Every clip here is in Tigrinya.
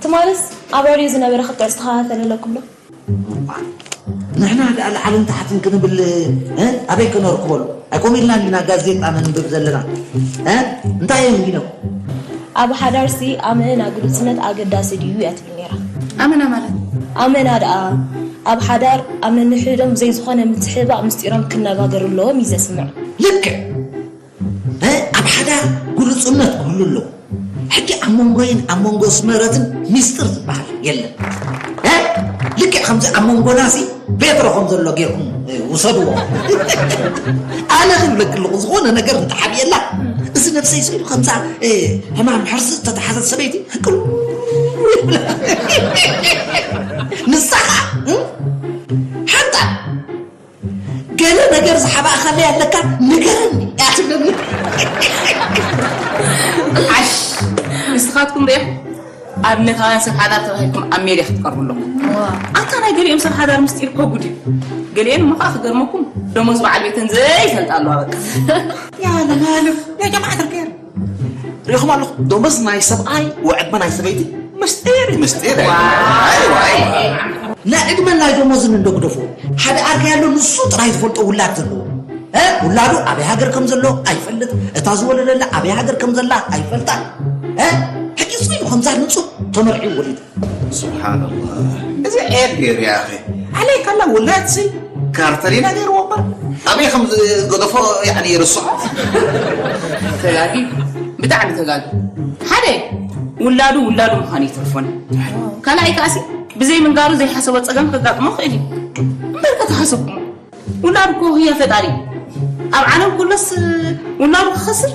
ትማልስ ኣብ ሬድዮ ዝነበረ ክትዕ ዝተኸታተለ ኣለኩም ዶ? ንሕና ደኣ ላዕልን ታሕትን ክንብል፣ እ፣ ኣበይ ክነርክበሉ? ኣይኮም ኢልና እንዲና ጋዜጣ ነንብብ ዘለና? እ? እንታይ እዮም ኢሎም? ኣብ ሓዳርሲ ኣመና ግሉጽነት ኣገዳሲ ድዩ እያ ትብል ነይራ። ኣመና ማለት? ኣመና ደኣ ኣብ ሓዳር ኣብ ነንሕድሕዶም ብዘይ ዝኾነ ምትሕብባቕ ምስጢሮም ክነጋገሩ ኣለዎም እዩ ዘስምዕ። ልክዕ። እ፣ ኣብ ሓዳር ግሉጽነት ክህሉ ኣለዎ። ሕጂ ኣብ መንጎይን ኣብ መንጎ ስመረትን ሚስጥር ዝበሃል የለን። እ፣ ልክዕ ከምዚ ኣብ መንጎናሲ ፔትሮ ከም ዘሎ ጌርኩም፣ እ፣ ውሰድዎ። ኣነ ክብለኪ ኣለኹ፣ ዝኾነ ነገር እንተሓብየላ፣ እዚ ነብሰይ ስኢሉ ከምዛ፣ እ፣ ሕማም ሕርሲ ዝተተሓዘት ሰበይቲ ቅልውል። ንሳ ኸኣ፣ እ፣ ሓንታ ገለ ነገር ዝሓባእኻለይ ኣለካ፣ ንገረኒ እያ ትብለኒ። ዓሽ፣ ንስኻትኩም ዶ ኣብነታውያን ሰብ ሓዳር ተባሂልኩም ኣብ ሜድያ ክትቀርቡ ኣለኹም? ኣታ ናይ ገሊኦም ሰብ ሓዳር ምስጢር እኮ ጉድ እዩ። ገሊአን እሞ ከዓ ክገርመኩም ደሞዝ በዓል ቤተን ዘይፈልጣ ኣለዋ። በቃ ያ ለማልፍ ያ ጀማዓት ልከር ሪኹም ኣለኹም። ደሞዝ ናይ ሰብኣይ ወዕድመ ናይ ሰበይቲ ምስጢር እዩ፣ ምስጢር እዩ። ናይ ዕድመን ናይ ደሞዝን እንዶ ግደፎ። ሓደ ዓርከይ ኣሎ፣ ንሱ ጥራይ ዝፈልጦ ውላድ ዘለዎ። እ? ውላዱ ኣበይ ሃገር ከም ዘሎ ኣይፈልጥ፣ እታ ዝወለደላ ኣበይ ሃገር ከም ዘላ ኣይፈልጣ። እ? ሕጂ እሱ ኢሉ ከምዛ ንጹህ ተመርዒ ወሊዱ። ሱብሓነላህ። እዚ ዔብ ገይሩ፣ ያኺ። ዓለይ ካላ ውላድሲ ካርተሊና ገይርዎ እባ። ኣበይ ከም ዝገደፎ፣ ያዕኒ፣ ይርስዖ። ተጋጊ፣ ብጣዕሚ ተጋጊ። ሓደ፣ ውላዱ ውላዱ ምዃኑ ይተርፎን። ካልኣይ ከኣሲ፣ ብዘይ ምንጋሩ ዘይሓሰቦ ጸገም ከጋጥሞ ይኽእል እዩ። እምበር ከተሓሰብኩም። ውላድ እኮ ህያ ፈጣሪ እዩ። ኣብ ዓለም ኩሎስ ውላዱ ክኸስር፣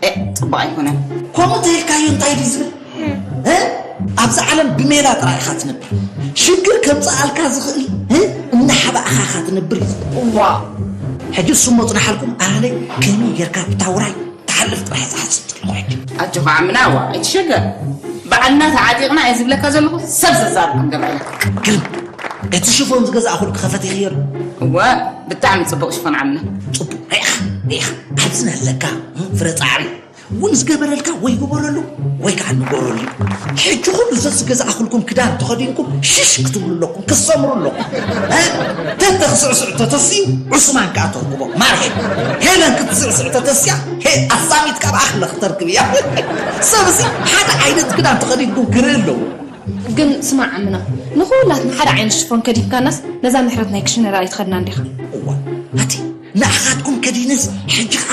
ኤ፣ ጽቡቕ ኣይኮነን። ከምኡ ተይልካዮ እንታይ ድዩ ዝብል? እ? ኣብዚ ዓለም ብሜላ ጥራይ ኢኻ ትነብር። ሽግር ከምጽኣልካ ዝኽእል፣ እ? እናሓባእኻ ኢኻ ትነብር እዩ ዝብል። እዋ። ሕጂ እሱ እሞ ጽናሓልኩም፣ ኣነ ከመይ ጌርካ ብታውራይ ትሓልፍ ጥራሕ ዝሓስብ ዘለኹ ሕጂ። ኣጆኻ ዓምና፣ እዋ፣ ኣይትሸገር። ባዕልና ተዓጢቕና እየ ዝብለካ ዘለኹ፣ ሰብ ዘዛርብ ክንገብረላ። ግርም። እቲ ሽፎን ዝገዛእኹልኪ ከፈቲኽዮ ዶ? እወ፣ ብጣዕሚ ጽቡቕ ሽፎን ዓምና። ጽቡቕ። ሪኢኻ፣ ሪኢኻ። ኣብዚ ነለካ፣ እ፣ ፍረ ጻዕሪ። እውን ዝገበረልካ ወይ ግበረሉ፣ ወይ ከዓ ንገረሉ። ሕጂ ኩሉ ዘዝገዛእኹልኩም ክዳን ተኸዲንኩም ሽሽ ክትብሉ ኣለኩም፣ ክትሰምሩ ኣለኩም። እ? ተተ ክስዕስዕ ተተስዩ ዑስማን ከዓ ተርክቦ። ማርሄ፣ ሄለን ክትስዕስዕ ተተስያ፣ ሄ፣ ኣሳሚት ካብ ኣኽለ ክተርክብ እያ። ሰብሲ ሓደ ዓይነት ክዳን ተኸዲንኩም ክርኢ ኣለዎ። ግን ስማዕ ዓምና፣ ንኹላትና ሓደ ዓይነት ሽፎን ከዲንካናስ ነዛ ምሕረት ናይ ክሽነ ራእይ ትኸድና እንዲኻ። እዋ፣ ኣቲ ንኣኻትኩም ከዲነስ ሕጂ ኸኣ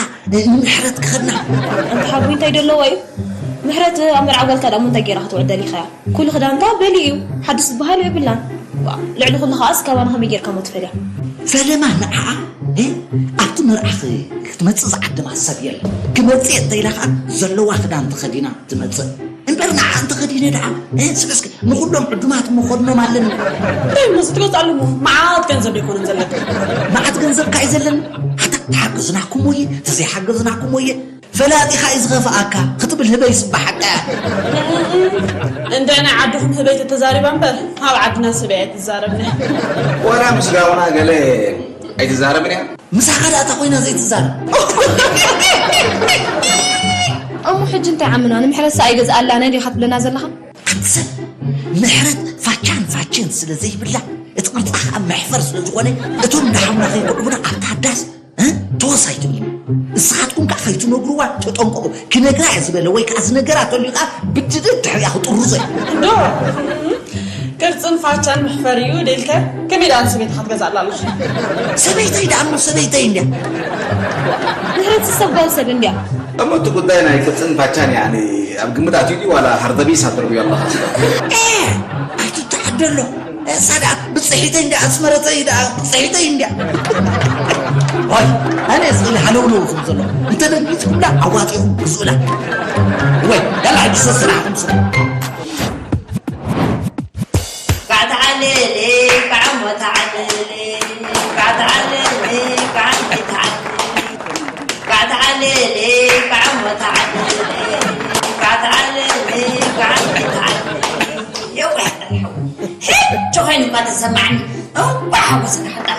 ንምሕረት ክኸድና። ኣንታ ሓቦይ እንታይ ደለዎ እዩ? ምሕረት ኣብ መርዓ ጓልካ ደኣ እሞ እንታይ ገይራ ክትውዕል ደሊኻያ? ኩሉ ክዳንካ በሊ እዩ። ሓድሽ ዝበሃል የብላን። ዋ፣ ልዕሊ ኩሉ ኸኣስ ካባና ከመይ ጌርካ እሞ ትፈልያ? ፈለማ ንዓኣ፣ እ፣ ኣብቲ መርዓ ኽ-፣ ክትመጽእ ዝዓደማ ሰብ የለን። ክመጽእ እየ እንተኢላ ኸኣ ዘለዋ ክዳን ተኸዲና ትመጽእ። እምበር ንዓ እንተኸዲነ ደኣ፣ እ፣ ስለ እስኪ ንኹሎም ዕዱማት እሞ ኸድኖም ኣለኒ። እንታይ እሞ እዚ ትገዝኣሉ እሞ መዓት ገንዘብ ዶ ኣይኮነን ዘለካ? መዓት ገንዘብ ካይ ዘለኒ? ኣታ ተሓገዝናኩም ወየ፣ ተዘይሓገዝናኩም ወየ፣ ፈላጢኻ እዩ ዝኸፍኣካ ክትብል ህበይ ስባሓካ እያ። እንደ ናይ ዓድኹም ህበይ ተተዛሪባ እምበር ኣብ ዓድና ስበይ ኣይትዛረብን እያ። ዋላ ምስ ጋውና ገለ ኣይትዛረብን እያ። ምሳኻ ደኣ እታ ኮይና ዘይትዛረብ። እሞ ሕጂ እንታይ ዓምና ንምሕረትስ ኣይገዝኣላን እየ ዲኻ ትብለና ዘለኻ? ኣቲ ሰብ ምሕረት ፋቻን ፋቼን ስለ ዘይብላ እቲ ቅርጻ ከዓ መሕፈር ስለ ዝኾነ እቶም ደሓውና ከይጎዕቡና ኣብታ ኣዳስ እ? ተወስ ኣይትብሊ። ንስኻትኩም ከዓ ከይትነግርዋ ተጠንቀቑ። ክነግራ እየ ዝበለ ወይ ከዓ ዝነገራ ተልዩ ከዓ ብድድ ድሕሪኣ ክጥርዞ እዩ። እንዶ ቅርፅን ፋቻን መሕፈሪ እዩ ደልከ ከመይ ደኣ ንሰበይትኻ ትገዝኣላ ኣለኻ? ሰበይተይ ደኣ እሞ ሰበይተይ እንድያ። ድሕሪት ሰብ ጓል ሰብ እንድያ። እሞ እቲ ጉዳይ ናይ ቅርፅን ፋቻን ያኒ ኣብ ግምት ኣትዩ ድዩ ዋላ ሃርደቢስ ኣትርብዮ ኣለኻ? ኣይትተዓደሎ። እሳ ደኣ ብፅሒተይ እንድያ ኣስመረተይ ደኣ ብፅሒተይ እንድያ። ዋይ ኣነ ስእሊ ሃለውለው ዝብል ዘሎ እንተ ደንጊፅኩምላ ኣዋፂኹም ግዝኡላ። ወይ ያላ ሕጂ ሰስራሕኩም ስሩ። ካዕቲ ሓሌ تعللي، تعللي، تعللي، تعللي، تعللي، تعللي، تعللي، تعللي، تعللي። የውሕ፣ ሕጂ ኾይኑ እኳ ተሰማዕኒ። እኳ ሓጎስና ሓጣ።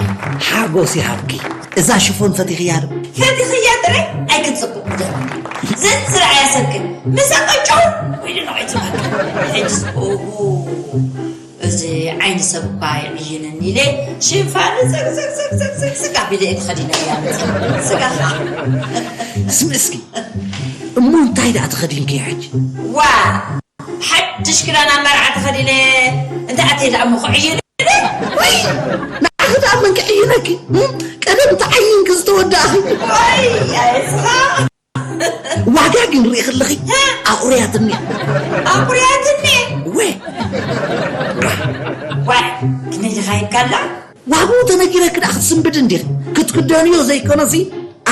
ሓጎስ ይሃብኪ። እዛ ሽፎን ፈቲኽያ ዶ? ፈቲኽያ ጥራይ ኣይክትጽብቕ። ዘዝረኣያ ሰብክን ምሳ ቀጫው ወይ ድማ ኣይትባል። ሕጅስ፣ ኦሆ፣ እዚ ዓይኒ ሰብ እኳ ይዕይነኒ ኢለ ሽፋን ዘግዘግዘግዘግዘግ ኣቢለ እየ ተኸዲነያ። ስጋ ስሚ እስኪ፣ እሞ እንታይ ደኣ ተኸዲንኪ ሕጂ? ዋ፣ ሓድሽ ክዳን ኣብ መርዓ ተኸዲነ እንተ ኣትየ ደኣ እሞ ክዕይን። ወይ፣ ንዓኺ ደኣ መን ክዕይነኪ? እም? ቀደም ተዓይንኪ ዝተወዳእኺ። ወይ፣ ኣየስኻ። ዋጋ ግን ርኢ ከለኺ፣ ኣቑርያትኒ። ኣቑርያትኒ? ወይ። ዋ፣ ክንደይ ድኻ ይካላ? ዋግኡ ተነጊረኪ ደኣ ክትስንብድ እንዲኺ። ክትክደንዮ ዘይኮነሲ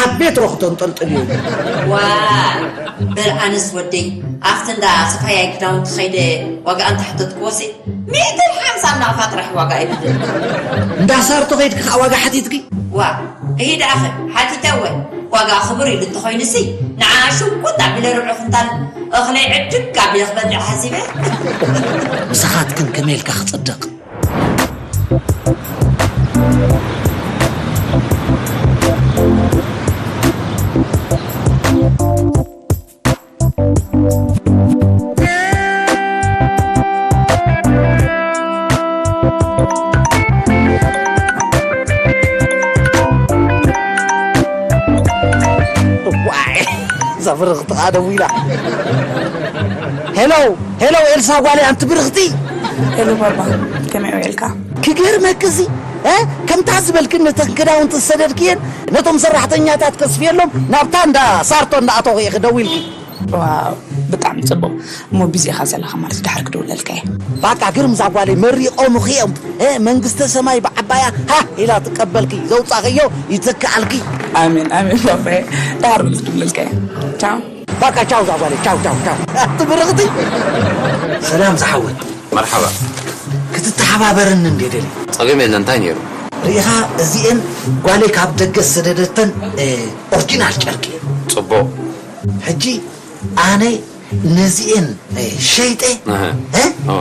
ኣብ ቤትሮ ክተንጠልጥልዮ እዩ። ዋ፣ በል ኣነስ ወደይ፣ ኣብቲ እንዳ ሰፋያይ ክዳውንቲ ኸይደ ዋጋ እንተሓተትክዎሲ፣ ሚእትን ሓምሳን ናቕፋ ጥራሕ ዋጋ ይብልን። እንዳ ሳርቶ ኸይድኪ ኸዓ ዋጋ ሓቲትኪ? ዋ፣ እሂ ደኣኸ፣ ሓቲተ እወ። ዋጋ ክቡር ኢሉ እንተኾይኑሲ፣ ንዓ ሽጉጥ ኣቢለ ርብዒ ኩንታል እኽለይ ዕድግ ኣቢለ ክበልዕ ሓሲበ። ምሳኻትክን ከመይ ኢልካ ክጽድቕ? ዋይ፣ እዛ ብርኽቲ ኸኣ ደዊላ። ሄሎ፣ ሄሎ፣ ኤልሳ ጓለይ፣ ኣንቲ ብርኽቲ። ሄሎ ባባ፣ ከመይ ውዒልካ? ክገርመኪ እዚ፣ እ፣ ከምታ ዝበልክኒ ነተን ክዳውንቲ ዝሰደድክየን ነቶም ሰራሕተኛታት ከስፍየሎም ናብታ እንዳ ሳርቶ እንዳኣተኹ ኢኺ ደዊልኪ። ዋው፣ ብጣዕሚ ጽቡቕ። እሞ ቢዚ ኢኻ ዘለኻ ማለት ድሓር ክድውለልካ እየ። ባቃ ግርም እዛ ጓለይ መሪቖምኺ እዮም። እ፣ መንግስተ ሰማይ ብዓባያ ሃ ኢላ ትቀበልኪ። ዘውጻኽዮ ይትክኣልኪ። ኣሜን፣ ኣሜን ባባየ። ድሓር ክድውለልካ እየ። ቻው። ባቃ ቻው እዛ ጓለይ፣ ቻው፣ ቻው፣ ቻው። ኣቲ ብርኽቲ። ሰላም ዝሓወይ። መርሓባ። ክትተሓባበርኒ እንዴ ደሊ? ጸገም የለን፣ እንታይ ነይሩ? ርኢኻ፣ እዚኤን ጓለይ ካብ ደገ ዝሰደደተን፣ እ፣ ኦሪጂናል ጨርቂ እዩ። ጽቡቕ። ሕጂ ኣነ ነዚኤን፣ እ፣ ሸይጠ፣ እህ። እ? እዋ።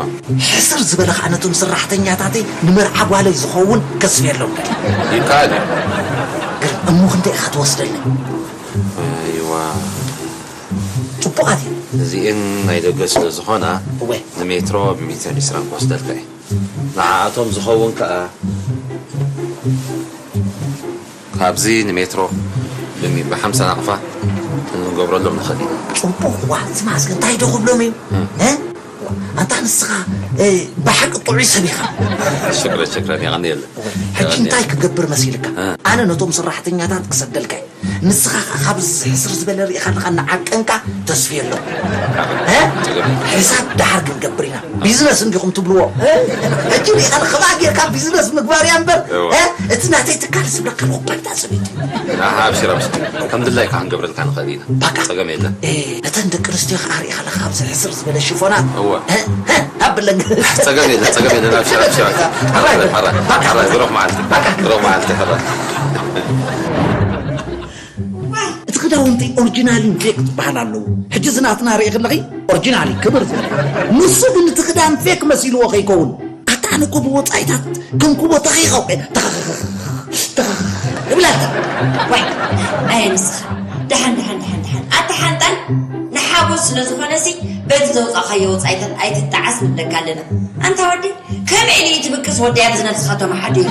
ሕስር ዝበለ ኸዓ ነቶም ሰራሕተኛታተይ ንመርዓ ጓለይ ዝኸውን ከስፍየሎም ደሊ። ይከኣል እዩ። ግን እሞ ክንደይ ኢኻ ትወስደለይ? ኣይዋ። ጽቡቓት እዩ። እዚኤን ናይ ደገ ስለ ዝኾና፣ እወ። ንሜትሮ ብሚእትን ዕስራን ክወስደልካ እየ። ንዓኣቶም ዝኸውን ከኣ፣ ካብዚ ንሜትሮ ብሚ-፣ ብሓምሳ ናቕፋ ክንገብረሎም ንኽእል ኢና። ጽቡቕ፣ ዋ፣ እዚ ማስክ እንታይ ዶ ክብሎም እዩ? እም። እ? ኣንታ ንስኻ፣ እ፣ ብሓቂ ጥዑይ ሰብ ኢኻ። ሽክረን፣ ሽክረን፣ የቐንየለይ። ሕጂ የቐንየለይ። እንታይ ክገብር መሲልካ? እ። ኣነ ነቶም ሰራሕተኛታት ክሰደልካ እየ። ንስኻ ኸዓ ካብዚ ሕስር ዝበለ ርኢኻ ኣለኻ እናዓቀንካ ተስፍየሎም። እ? ጸገም። ሕሳብ ደሓር ክንገብር ኢና። ቢዝነስ እንዲኹም ትብልዎ። እ? ሕጂ ርኢኻ ከመኣ ጌርካ ቢዝነስ ምግባር እያ እምበር፣ እወ። እ? እቲ ናተይ ትካል ዝብለካ ኣለኹ ባይታ ሰበይቲ። ኣሃ፣ ኣብሽር፣ ኣብሽር። ከም ድላይካ ክንገብረልካ ንኽእል ኢና። ባቃ። ጸገም የለን። እ፣ ነተን ደቂ ኣንስትዮ ኸዓ ርኢኻ ኣለኻ ኣብዚ ሕስር ዝበለ ሽፎናት። እወ። እ? እ? ሃብለኒ። ጸገም የለን፣ ጸገም የለን። ኣብሽር፣ ኣብሽር፣ ኣብሽር። ሓራይ፣ ሓራይ፣ ሓራይ፣ ሓራይ፣ ብሩኽ መዓልቲ። ብሩኽ መዓልቲ፣ ሓራይ። ዋይ፣ እቲ ክዳውንቲ ኦሪጂናልን ፌክ ዝበሃል ኣለዉ። ሕጂ እዚ ናትና ርኢ ከለኺ ኦሪጂናል እዩ፣ ክብር ዝበለ። ንሱ ግን እቲ ክዳን ፌክ መሲልዎ ከይከውን። ኣታ ኣነ እኮ ብወጻኢታት ከም ኩቦ ተኺኸ እኮ እየ። ተኸኸኸ፣ ተኸኸኸ እብለካ። ዋይ፣ ኣየ ንስኻ። ደሓን፣ ደሓን፣ ደሓን፣ ደሓን። ኣታ ሓንጣል ንሓጎስ ስለ ዝኾነሲ በቲ ዘውጻእካዮ ወጻኢታት ኣይትጠዓስ ንብለካ ኣለና። ኣንታ ወዲ፣ ከመይ ኢሉ እዩ ትብቅስ ወዲ ኣብዚ ነብስኻ ተመሓዲሩ?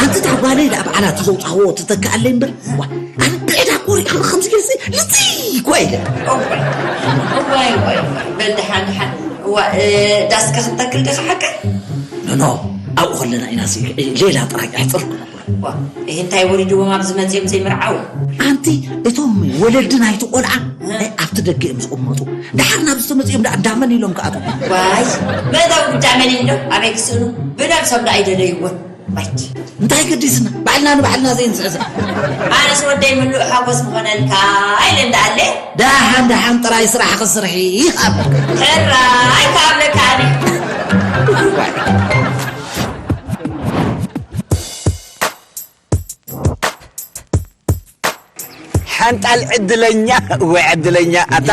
ኣንቲ እታ ጓለይ ደኣ በዓላ እቲ ዘውጻእዎ ትተክኣለይ እምበር፣ ዋ፣ ኣነ ብዒዳ እኮ ሪኣ ከምዚ ኢልሲ ልፅይ እኮ ኢለ። እዋይ፣ እዋይ፣ እዋይ፣ እዋይ። በል ደሓን፣ ደሓን። እዋ፣ እ፣ ዳስካ ክትተክል ዲኻ ሓቀይ? ኖ፣ ኖ፣ ኣብኡ ከለና ኢና ሲ፣ ሌላ ጥራይ ኣሕፅር ክነብር። ዋ፣ ይህ እንታይ ወሪድዎም ኣብዚ መፅኦም ዘይምርዓው? ኣንቲ እቶም ወለዲ ናይቲ ቆልዓ እ? ኣብቲ ደገ እዮም ዝቕመጡ። ደሓር ናብዚ ተመፅኦም ደኣ እንዳመን ኢሎም ክኣትዉ? ዋይ፣ መእተዊ ጉዳይ መን እዩ ዶ ኣበይ ክስእኑ? ብነብሶም ደኣ ኣይደለይዎን። ባች። እንታይ ገዲስና? ባዕልና ንባዕልና ዘይንስዕስዕ። ኣነስ ወደይ ምሉእ ሓጎስ ምኾነልካ ኢለ እንዳኣለ። ደሓን ደሓን ጥራይ ስራሕ ክስርሒ ይኽኣበልካ። ሕራይ ክኣብለካ ኣነ። ኣንጣል ዕድለኛ ወይ ዕድለኛ ኣታ።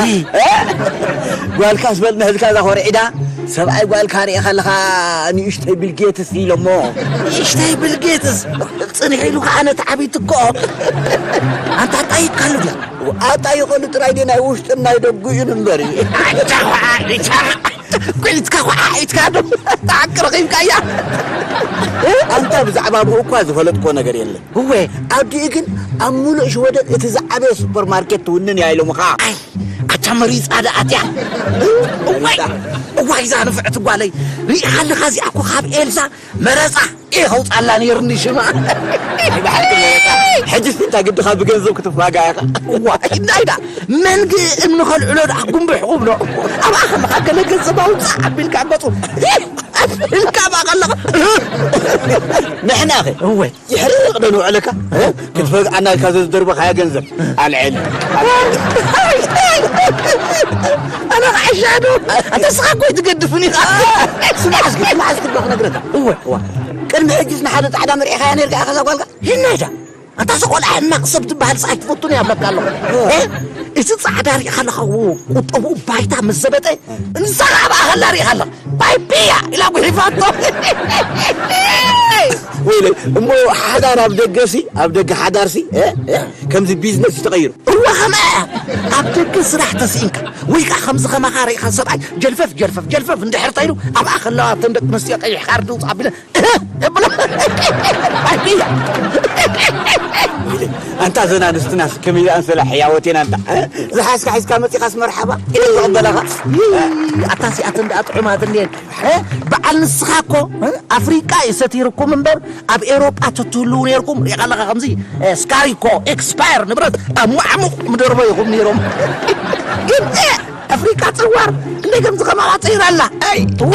ጓልካስ በል ንህዝካ እዛ ኮርዒዳ። ሰብኣይ ጓልካ ርኢኻ ኣለኻ። ንእሽተይ ቢልጌትስ ኢሎሞ። ንእሽተይ ቢልጌትስ ጽኒሕ ኢሉ ከዓ ነቲ ዓብይ ትኮ። ኣንታ ኣጣይካሉ ድያ? ኣጣይቀሉ ጥራይ ድዩ ናይ ውሽጥን ናይ ደጉ እዩ እምበር። ኣንታ ኳዒትካ፣ ኳዒትካ ዶ ተዓቂ ረኺብካያ? ኣንታ ብዛዕባ ብኡ እኳ ዝፈለጥኮ ነገር የለን። እወ። ኣዲኡ ግን ኣብ ሙሉእ ሽወደን እቲ ዝዓበየ ሱፐርማርኬት ትውንን እያ ኢሎምኻ። ኣይ፣ ኣታ መሪፃ ደኣ ኣትያ። እዋይ፣ እዋይ፣ እዛ ንፍዕቲ ጓለይ። ሪኢኻ ኣለኻ እዚኣ እኮ ካብ ኤልሳ መረፃ እየ ከውፃላ ነይርኒ ሽማ። ብሓቂ መረፃ። ሕጅስ እንታ ግድኻ ብገንዘብ ክትፋጋ ኢኻ። እዋ፣ እንታይ ደኣ መንግ እምኒ ከልዕሎ ደኣ ጉንብሕ ክብሎ። ኣብኣ ከለኻ ገለ ገንዘብ ኣውፅእ ኣቢልካ ገፁ ኣቢልካ ኣብኣ ከለኻ። ንሕና ኸ? እወ። ይሕርቕ ዶ ንውዕለካ? እ? ክትፈግዓና ኢልካ ዘዝደርበኻያ ገንዘብ ኣልዕል። ኣነ ክዓሻ ዶ? ኣንተ ስኻ እኮ ኣይትገድፍን ኢኻ። ስማዕ እስኪ፣ ስማዕ እስኪ፣ ዶ ክነግረካ? እወ፣ እወ። ቅድሚ ሕጅስ ንሓደ ጻዕዳ መርዒኻያ ነይርካ ኢኻ እዛ ጓልካ? ሂናይዳ፣ ኣንታ እዚ ቆልዓ ሕማቕ ሰብ ትበሃል ጻ ኣይትፈቱን እያ እብለካ ኣለኹ። እ? እቲ ጻዕዳ ሪኢኻ ኣለኻ፣ ቁጠብኡ ባይታ ምስ ዘበጠ፣ ንሳ ኸኣ ኣብኣ ኸላ ሪኢኻ ኣለኻ። ፓይፕ እያ ኢላ ጉሒፋቶ። ወይለይ፣ እሞ ሓዳር ኣብ ደገሲ፣ ኣብ ደገ ሓዳርሲ፣ እ? እ? ከምዚ ቢዝነስ እዩ ተቐይሩ። እወ፣ ኸምኣ እያ። ኣብ ደገ ስራሕ ተስኢንካ፣ ወይ ከኣ ከምዚ ኸማኻ ርኢኻ ሰብኣይ ጀልፈፍ፣ ጀልፈፍ፣ ጀልፈፍ እንድሕር ተይሉ፣ ኣብኣ ኸለዋ እተን ደቂ ኣንስትዮ ቀይሕ ካርዲ ውጻእ ኣቢለን፣ እህ፣ የብሎ። ኣይ፣ እያ። ኣንታ ዘን ኣንስትናስ ከመይ ደኣ እንሰላ ሕያወቴን ኣንታ፣ እ? ዝሓዝካ ሒዝካ መጺኻስ መርሓባ ኢለ ዝቕበላኻ። ኣታ ሲኣተን ደኣ ጥዑማት እንድየን። እ? በዓል ንስኻ እኮ፣ እ? ኣፍሪቃ እዩ ሰቲርኩም እምበር፣ ኣብ ኤውሮጳ ትትህልዉ ነይርኩም። ሪኢኻ ኣለኻ ከምዚ፣ እ፣ ስካሪኮ፣ ኤክስፓየር ንብረት ኣብ ማዕሙቕ ምደርቦ ኢኹም ነይሮም። ግን፣ እ፣ ኣፍሪቃ ጽዋር ክንደይ ከም ዝኸማላ ጸይራ ኣላ። ኣይ፣ እወ።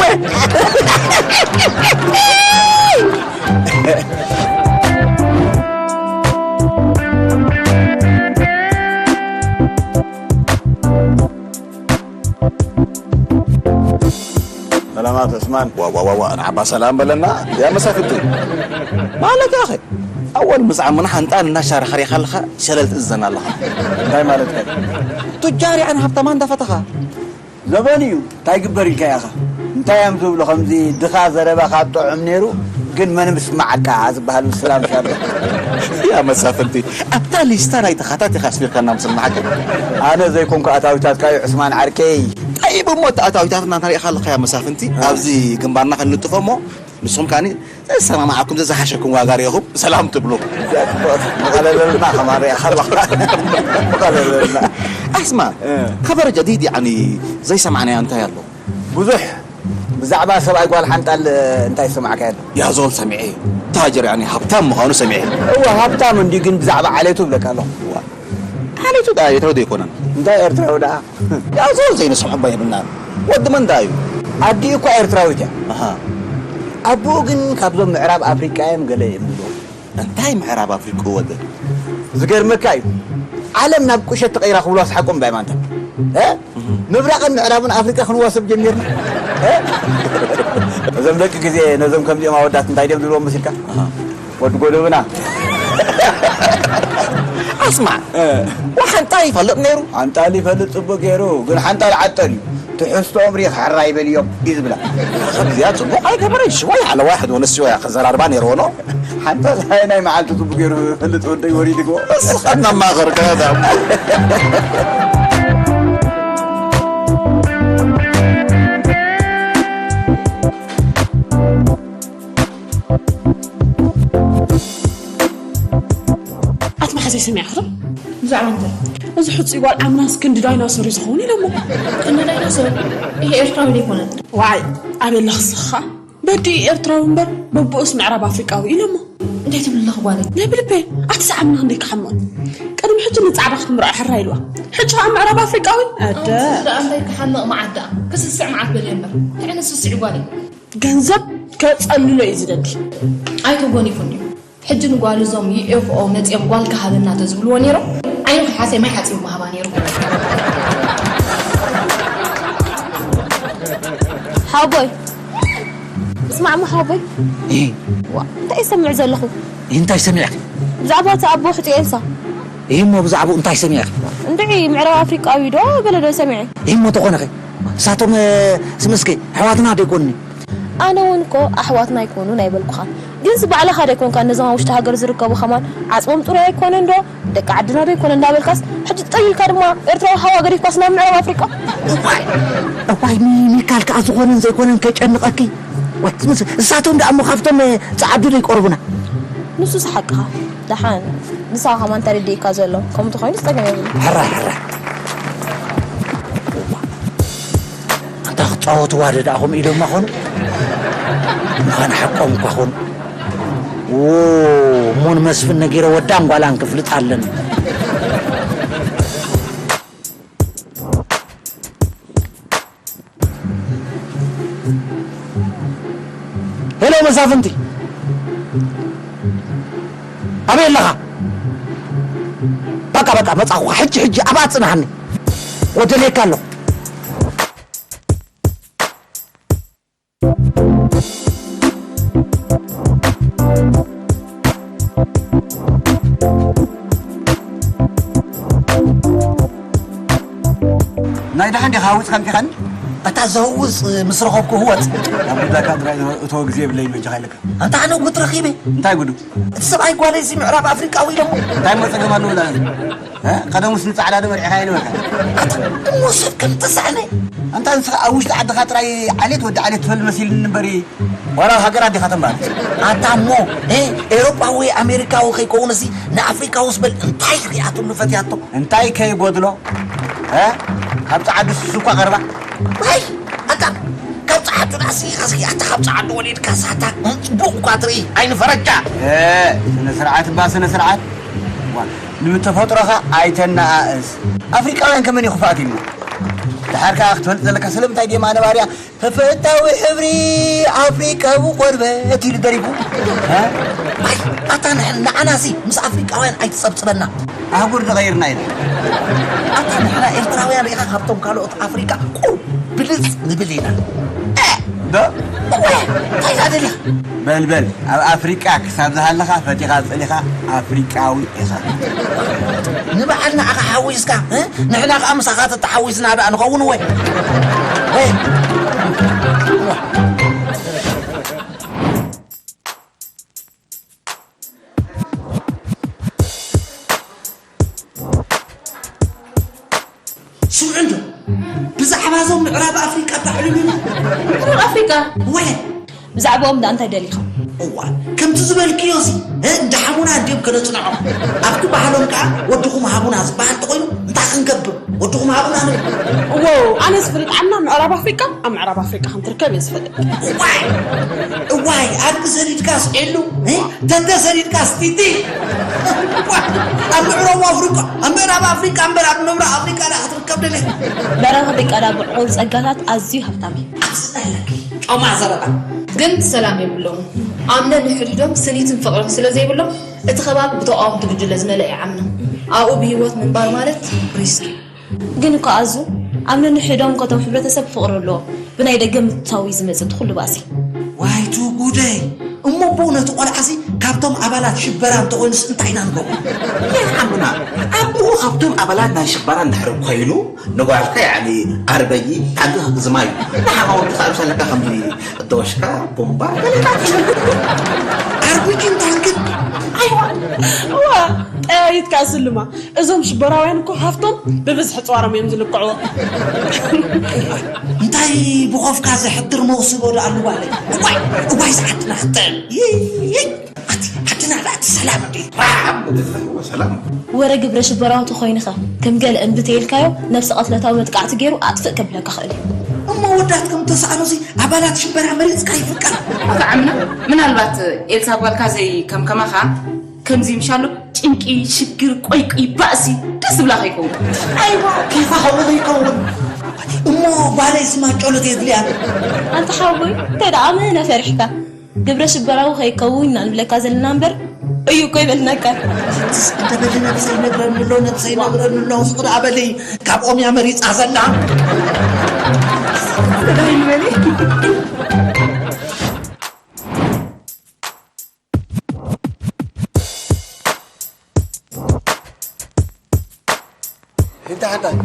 ሰላማት ዑስማን። ዋ፣ ዋ፣ ዋ፣ ዋ፣ ንዓባ ሰላም በለና። ያ መሳፍንቲ። ማለት ያኸ፣ ኣወል ምስ ዓምና ሓንጣን እናሻረኻ ሪኻ ኣለኻ፣ ሸለል ትእዘና ኣለኻ። እንታይ ማለት ከ? ቱጃር ያዕኒ ሃብታማ እንዳፈተኻ። ዘበን እዩ፣ እንታይ ግበር ኢልካ ኢኻ? እንታይ እዮም ዝብሉ፣ ከምዚ ድኻ ዘረባ ካብ ጥዑም ነይሩ፣ ግን መን ምስማዓካ ዝበሃል ምስላ ምሽ ኣሎ። ያ መሳፍንቲ፣ ኣብታ ሊስታ ናይ ተኻታት ኢኻ ኣስፊርካና ምስማዓካ። ኣነ ዘይኮንኩ ኣታዊታትካ እዩ፣ ዑስማን ዓርከይ። ጠይብ እሞ፣ እቲ ኣታዊታትና እንተሪእኻ ኣለኻ፣ ያ መሳፍንቲ፣ እ። ኣብዚ ግንባርና ክንልጥፎ እሞ፣ ንስኹም ከኣኒ ዘሰማማዓኩም፣ ዘዝሓሸኩም ዋጋ ርኢኹም ሰላም ትብሉ። እዚኣ ጽቡቕ፣ መቐለለልና ከማን ርኢኻ ኣለኻ። መቐለለልና። ኣስማ፣ እ። ኸበር ጀዲድ፣ ያዕኒ፣ ዘይሰማዕናዮ እንታይ ኣሎ? ብዙሕ። ብዛዕባ ሰብኣይ ጓል ሓንጣል እንታይ ዝሰማዕካዮ ኣሎ? ያ ዞል ሰሚዐ። ታጅር፣ ያዕኒ፣ ሃብታም ምዃኑ ሰሚዐ። እወ፣ ሃብታም እንድዩ፣ ግን ብዛዕባ ዓሌቱ እብለካ ኣለኹ። እዋ። ዓሌቱ ደኣ ኤርትራዊ ዶ ኣይኮነን? እንታይ ኤርትራዊ ደኣ? ያው ዞል ዘይንስም ሕቦ የብልናን። ወዲ መን ደኣ እዩ? ኣዲኡ እኳ ኤርትራዊት እያ። ኣሃ። ኣቦኡ ግን ካብዞም ምዕራብ ኣፍሪቃ እዮም ገለ እዮም ዝብሉ። እንታይ ምዕራብ ኣፍሪቃ ወደ? ዝገርመካ እዩ። ዓለም ናብ ቁሸት ተቐይራ ክብሉ ኣስሓቆም ባይ ማንታ። እ? እህ። ምብራቕን ምዕራብን ኣፍሪቃ ክንዋሰብ ጀሚርና። እ? እዞም ደቂ ግዜ ነዞም ከምዚኦም ኣወዳት እንታይ ድዮም ዝብልዎም መሲልካ? ኣሃ። ወዲ ጎደብና። ኣስማዕ፣ እ። ወሓንጣል ይፈልጥ ነይሩ? ሓንጣል ይፈልጥ ጽቡቅ ገይሩ፣ ግን ሓንጣል ዓጠል እዩ። ትሕዝቶኦም ሪኽ ሕራይ በልዮም እዩ ዝብላ። ከምዚኣ ጽቡቅ ኣይገበረን። ሽወይ ሓለዋይ ሕድ ወነስ ሽወይ ከዘራርባ ነይርዎ ኖ። ሓንጣል ናይ መዓልቲ ጽቡቅ ገይሩ ይፈልጥ ወደይ ወሪድዎ። እስኻ እናማኸርካ ዳ። ኣቲ መሓዘይ ሰሚዕኻ ዶ? ብዛዕባ እንታይ? እዚ ሕጹይ ጓል ዓምናስ ክንዲ ዳይናሶር እዩ ዝኸውን ኢሎሞ። ክንዲ ዳይናሶር? ይሄ ኤርትራዊ ዘይኮነ። ዋይ፣ ኣበይ ኣለኺ ንስኺ ኸኣ? በዲኡ ኤርትራዊ እምበር፣ በብኡስ ምዕራብ ኣፍሪቃዊ ኢሎሞ። እንታይ ትብሊ ኣለኺ ጓለይ? ናይ ብልበይ፣ ኣቲ እዚ ዓምና ክንደይ ክሓምቕ። ቅድሚ ሕጂ ንጻዕዳ ክትምርዖ ሕራይ ኢልዋ። ሕጂ ኸኣ ምዕራብ ኣፍሪቃዊ? ኣደ። ኣንቱስ ደኣ እንታይ ክሓምቕ መዓት ደኣ? ክስስዕ መዓት በልዮ እምበር። እንታይ ዓይነት ስስዕ እዩ ጓለይ? ገንዘብ ከጸልሎ እዩ ዝደሊ። ኣይተጎኒፉን ድዩ? ሕጂ ንጓሉ እዞም ዩ ኤፍ ኦ መጺኦም ጓልካ ሃበና ተዝብልዎ ነይሮም፣ ዓይኑ ከይሓሰየ ማይ ሓጺቡ ምሃባ ነይሩ። ሓወቦይ፣ እስማዕ እሞ ሓወቦይ። እህ። ዋ፣ እንታይ እሰምዕ ዘለኹ? እንታይ ሰሚዕኪ? ብዛዕባ እቲ ኣቦ ሕጹይ ኤልሳ። ይህ እሞ ብዛዕባኡ እንታይ ሰሚዐ? እንድዒ ምዕራብ ኣፍሪቃዊ ዶ ገለ ዶ ሰሚዐ? ይህ እሞ ተኾነኸ? እሳቶም፣ እ፣ ስምስከ ኣሕዋትና ዶ ይኮኑኒ? ኣነ እውን እኮ ኣሕዋትና ኣይኮኑን ኣይበልኩኻን። ግንስ ባዕልኻ ዶ ኣይኮንካ ነዞም ኣብ ውሽጢ ሃገር ዝርከቡ ከማን ዓጽሞም ጥሩይ ኣይኮነን ዶ? ደቂ ዓድና ዶ ኣይኮነ እንዳበልካስ፣ ሕጂ ጠይልካ ድማ ኤርትራዊ ሓዋ ገዲፍካስ ናብ ምዕራብ ኣፍሪቃ? እዋይ፣ እዋይ፣ ሚ-፣ ሚካል ከኣ ዝኾነን ዘይኮነን ከይጨንቐኪ። ወይ፣ እሳቶም ደኣ እሞ ካብቶም፣ እ፣ ጸዓዱ ዶ ይቀርቡና? ንሱስ ሓቅኻ። ደሓን፣ ንስኻ ከማን ተረዲእካ ዘሎ። ከምኡ ተኾይኑ ጸገም የብሉን። ሕራይ፣ ሕራይ። ኣንታ ክጻወትዋ ዶ ደኣ ከምኡ ኢሎማ ኾኑ? ምዃን ሓቆም እኳ ኾኑ። ዎ፣ እሞ ንመስፍን ነጊረ ወዳን ጓላን ክፍልጥ ኣለኒ። ሄሎ መሳፍንቲ፣ ኣበይ ኣለኻ? በቃ በቃ፣ መጻኹ። ሕጂ ሕጂ ኣብኣ ጽናሕኒ፣ ወደለየካ ኣለኹ። ናይ ደሓን ዲኻ ሃዊጽካ ኣምጺኻኒ? ኣታ ዘህውጽ ምስ ረኸብኩ ህወጽ። ኣብ ጉዳይካ ጥራይ እተወ ግዜ የብለይን በጃኻ ኢለካ። ኣንታ ኣነ ጉድ ረኺበ። እንታይ ጉዱ? እቲ ሰብኣይ ጓለይ እዚ ምዕራብ ኣፍሪቃዊ ኢሎሞ። እንታይ እሞ ጸገም ኣለዎ ዳኣ? እ? ቀደሙስ ንጻዕዳ ዶ መርዒኻ ይንበልካ? ኣታ እሞ ሰብ ከም ተሳእነ። ኣንታ ንስኻ ኣብ ውሽጢ ዓድኻ ጥራይ ዓሌት ወዲ ዓሌት ትፈል መሲልኒ እምበሪ፣ ዋላ ሃገር ኣዴኻ ተምባል። ኣታ እሞ፣ እ፣ ኤውሮጳዊ ኣሜሪካዊ ከይከውን እዚ ንኣፍሪቃዊ ስበል እንታይ ሪኣትሉ ፈትያቶ? እንታይ ከይጎድሎ? እ? ካብ ጸዓዱ ስሱ እኳ ቀርባ። ዋይ፣ ኣታ ካብ ጸዓዱ ዳኣ ስኢኻ እስኪ፣ ኣታ ካብ ጸዓዱ ወሊድካ ሳታ፣ እ፣ ጽቡቕ እኳ ትርኢ፣ ኣይኒ ፈረጃ። እ፣ ስነ ስርዓት እባ ስነ ስርዓት። ዋ፣ ንብተፈጥሮኻ ኣይተነኣእስ። ኣፍሪቃውያን ከመን እዩ ክፍኣት ኢልና? ድሓር ከኣ ክትፈልጥ ዘለካ ስለምንታይ ድዮም ኣነ ባርያ ተፈታዊ ሕብሪ ኣፍሪቃዊ ቆርበት ኢሉ ደሪፉ? እ? ኣይ፣ ኣታ ንሕ-፣ ንዓናሲ ምስ ኣፍሪቃውያን ኣይትጸብጽበና። ኣህጉር ዝቐይርና ኢና። ኣታ ንሕና ኤርትራውያን ርኢኻ ካብቶም ካልኦት ኣፍሪቃ ቁሩብ ብልጽ ንብል ኢና። እ? ዶ? እወ፣ እንታይ ኢኻ ደሊኻ? በል በል፣ ኣብ ኣፍሪቃ ክሳብ ዝሃለኻ ፈቲኻ ጸሊኻ ኣፍሪቃዊ ኢኻ። ንበዓል ንዓኻ ሓዊስካ፣ እ? ንሕና ከኣ ምሳኻ ተተሓዊስና ደኣ ንኸውን ወይ? ወይ? ስምዑ እንዶ፣ ብዛዕባ እዞም ምዕራብ ኣፍሪቃ እባ ኣዕልሉና። ምዕራብ ኣፍሪቃ? ወየ። ብዛዕባኦም ደኣ እንታይ ደሊኻ? እዋ፣ ከምቲ ዝበልክዮ እዚ፣ እ፣ እንዳ ሓሙና እንድዮም ከነጽንዖም። ኣብቲ ባህሎም ከኣ ወድኹም ሃቡና ዝበሃል እንተኾይኑ እንታይ ክንገብር? ወድኹም ሃቡና ንብል። እዎ፣ ኣነ ዝፍልጥ ዓና ምዕራብ ኣፍሪቃ፣ ኣብ ምዕራብ ኣፍሪቃ ከም ትርከብ እየ ዝፈልጥ። እዋይ፣ እዋይ፣ ኣድጊ ሰዲድካስ ዒሉ፣ እ? ተተ ሰዲድካስ ቲቲ። እዋይ፣ ኣብ ምዕራብ ኣፍሪቃ፣ ኣብ ምዕራብ ኣፍሪቃ እምበር ኣብ ምብራቕ ኣፍሪቃ ደኣ ክትርከብ ደልየ። ምዕራብ ኣፍሪቃ ደኣ ብዕቑር ጸጋታት ኣዝዩ ሃብታም እዩ። ኣስጠለኪ፣ ጮማ ዘረባ። ግን ሰላም የብሎም። ኣምነ ንሕድሕዶም ስኒትን ፍቕርን ስለ ዘይብሎም፣ እቲ ከባቢ ብተቓወምቲ ጉጅለ ዝመልአ ይዓምኖም። ኣብኡ ብህይወት ምንባር ማለት ሪስክ እዩ። ግን እኮ ኣዙ፣ ኣብ ነንሕዶም ከቶም ሕብረተሰብ ፍቕሪ ኣለዎም። ብናይ ደገ ምትታው እዩ ዝመጽእ እቲ ኩሉ ባእሲ። ዋይቱ ጉደይ! እሞ ብኡ ነቲ ቆልዓሲ ካብቶም ኣባላት ሽበራ እንተኾይኑስ እንታይ ኢና ንገብሮ? ይህ ዓምና፣ ኣቦኡ ካብቶም ኣባላት ናይ ሽበራ እንድሕር ኮይኑ፣ ንጓልካ ያዕኒ ኣርበዪ ታንኪ ክሕግዝማ እዩ። ንሓኻ ወዲ ካብ ሰለካ ከምዚ ዶሽካ፣ ቦምባ፣ ገለታት እዩ። ኣርቢጂን ታንክን? ኣይዋ! እዋ፣ ጠያይትካ ስልማ። እዞም ሽበራውያን እኮ ሃፍቶም ብብዝሒ ጽዋሮም እዮም ዝልክዕዎ። እንታይ ብኾፍካ ዘሕድር መውስቦ ዶ ኣሉ ጓለይ? እዋይ፣ እዋይ ዝዓድና ክጥዕም። ይይ፣ ኣቲ ዓድና ዳኣ እቲ ሰላም እንዴ? ራብ ሰላም። ወረ ግብረ ሽበራዊ ተኾይንኸ ከም ገለ እንብተይልካዮ ነብሰ ቀትለታዊ መጥቃዕቲ ገይሩ ኣጥፍእ ከብለካ ክእል እዩ። እሞ ወዳት ከም ተሳእኖ እዚ ኣባላት ሽበራ መሪጽካ ይፍቀር። ኣታ ዓምና፣ ምናልባት ኤልሳ ጓልካ ዘይ ከም ከማኻ ከምዚ ምሻሉ ጭንቂ፣ ሽግር፣ ቆይቁይ፣ ባእሲ ደስ ዝብላ ከይከውን። ኣይዋ፣ ኬፋ ከምኡ ከይከውን። እሞ ጓለይ ስማ ጨሎት የድልያ። ኣንታ ሓወይ፣ እንታይ ደኣ ኣመና ፈሪሕካ? ግብረ ሽበራዊ ከይከውን ኢና ንብለካ ዘለና እምበር፣ እዩ እኮ ይበልናካ። እንተ በሊ ነብሰይ ነግረኒ ኣሎ፣ ነብሰይ ነግረኒ ኣሎ፣ ስቕ ደኣ በሊ። ካብ ኦምያ መሪጻ ዘላ። እንተ ሓንጣል።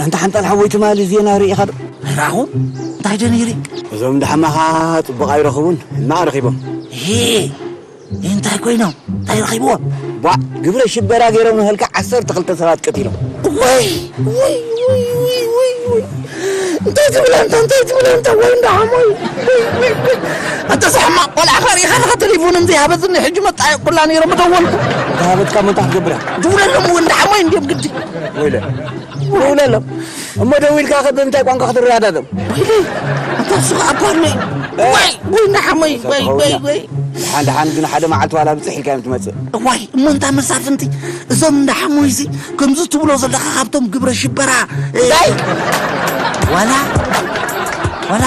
እንተ ሓንጣል ሓወይ ትማሊ ዜና ርኢኻ ዶ? ኣይረኣኹን። እንታይ ደን ይርኢ? እዞም እንዳሓማኻ ጽቡቕ ኣይረኽቡን፣ ሕማቕ ረኺቦም። ሄ! እንታይ ኮይኖም? እንታይ ረኺብዎም? ቧዕ! ግብረ ሽበራ ገይሮም ንህልካ ዓሰርተ ክልተ ሰባት ቀቲሎም። ወይ! ወይ! ወይ! ወይ! ወይ! ወይ! እንታይ ትብል ኣንታ? እንታይ ትብል ኣንታ? ወይ እንዳ ሓሞይ! ወይ! ወይ! ወይ! ኣንታ እዚ ሕማቕ ቆልዓ ኸሪእኻ ኸ ቴሌፎኖም ዘይሃበትኒ ሕጂ መጣየቕ ኩላ ነይሮም ምደወልኩ። ዝሃበትካ እሞ እንታይ ክትገብር ኢኻ? ድውለሎም እውን እንዳ ሓሞይ እንድዮም ግዲ። ወይለ። ድውለሎም። እሞ ደዊልካ ኸ ብምንታይ ቋንቋ ክትረዳደኦም? ወይለ! ኣንታ እሱ ኸኣ እኳ ኣሎ እዩ። ወይ! ወይ እንዳ ሓሞይ! ወይ! ወይ! ወይ! ደሓን ደሓን ግን ሓደ መዓልቲ ዋላ ብጽሕ ኢልካ እዮም ትመጽእ። እዋይ እሞ እንታ መሳፍንቲ እዞም እንዳ ሓሞይሲ ከምዚ ትብሎ ዘለኻ ካብቶም ግብረ ሽበራ እ፣ ዳይ ዋላ ዋላ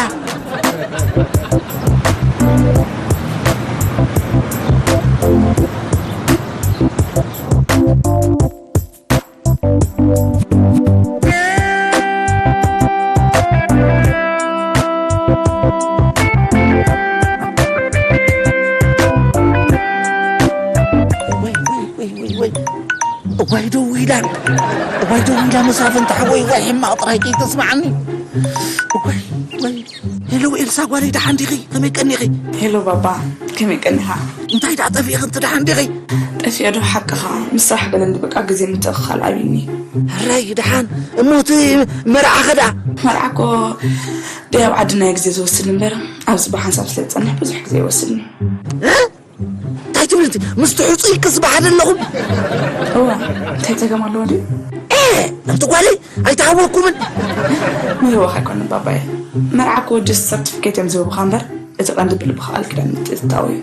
ወይ ወይ ወይ ወይ ወይ እዋይ ደው ኢላ እዋይ ደው ኢላ መሳፍንታ ወይ ወይ ሕማቕ ጥራይ ከይተስማዓኒ እዋይ ወይ ሄሎ ኤልሳ ጓለይ ደሓን ዲኺ ከመይ ቀኒኺ ሄሎ ባባ ከመይ ቀኒኻ እንታይ ደኣ ጠፊእኺ እንተ ደሓን ዲኺ ጠፊአ ዶ ሓቅኻ ምስ ስራሕ በለኒ በቃ ግዜ ምትእኽኻል ኣብዩኒ ሕራይ ደሓን እሞ እቲ መርዓኸ ደኣ መርዓ እኮ ደይ ኣብ ዓድና ግዜ ዝወስድ እምበር ኣብዚ ብሓንሳብ ስለ ዝፀንሕ ብዙሕ ግዜ ይወስድኒ እንታይ ትብል እቲ ምስቲ ሕፁይ ክስበሓ ዘለኹም እዋ እንታይ ፀገም ኣለዎ ድዩ ኣንቲ ጓለይ ኣይተሃወኩምን ምህዋኽ ኣይኮንን ባባየ መርዓ እኮ ጀስት ሰርቲፊኬት እዮም ዝህቡኻ እምበር እቲ ቀንዲ ብልብኻ ቃል ኪዳን ምትእትታው እዩ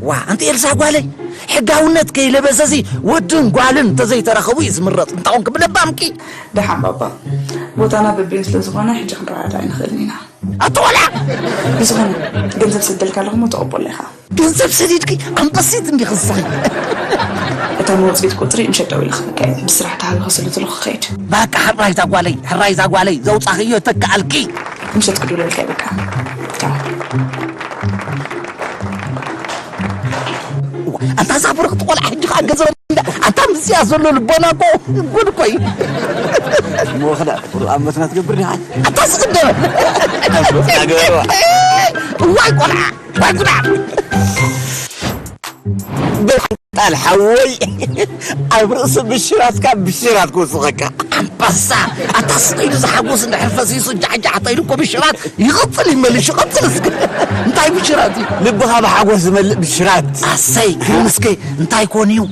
ዋ ኣንቲ ኤልሳ ጓለይ ሕጋውነት ከይለበሰሲ ወድን ጓልን እንተዘይተረኸቡ እዩ ዝምረፅ እንታኾንክ ብለባምኪ ደሓን ባባ ቦታና በቢን ስለ ዝኾነ ሕጂ ክንረዳዳ ኣይንኽእልን ኢና ኣትወላ ብዝኾነ ገንዘብ ሰደልካ ኣለኹ ሞ ተቐበሎ ኢኻ ገንዘብ ሰዲድኪ ኣንበሲት እንዲኺ ንስኺ እታ መወፅኢት ቁፅሪ ምሸት ደዊለ ክህበካ እየ ብስራሕ ተሃቢኸ ስለ ዘለኹ ክኸይድ ባቃ ሕራይ እዛ ጓለይ ሕራይ እዛ ጓለይ ዘውፃኽዮ ይተክኣልኪ ምሸት ክድውለልካ እየ በቃ ቻው ኣንታ እዛ ብርኽቲ ቆልዓ ሕጂ ከዓ ገንዘብ ኣታ ምስያ ዘሎ ልቦና እኮ ጉድ እኮ እዩ እሞ ክዳ ቁርኣን መትና ትገብር ዲኻ ኣታ ስቕደም ኣስበና ገበርዋ እዋይ ቆልዓ ዋይ ጉዳ ጣል ሓወይ ኣብ ርእሲ ብሽራትካ ብሽራት ክውስኸካ ኣንበሳ ኣታ ስቕ ኢሉ ዝሓጎስ እንድሕር ፈሲሱ ጃሕጃሕ ተኢሉ እኮ ብሽራት ይቕፅል ይመልሽ ይቕፅል እስከ እንታይ ብሽራት እዩ ልብኻ ብሓጎስ ዝመልእ ብሽራት ኣሰይ እስከ እንታይ ኮን እዩ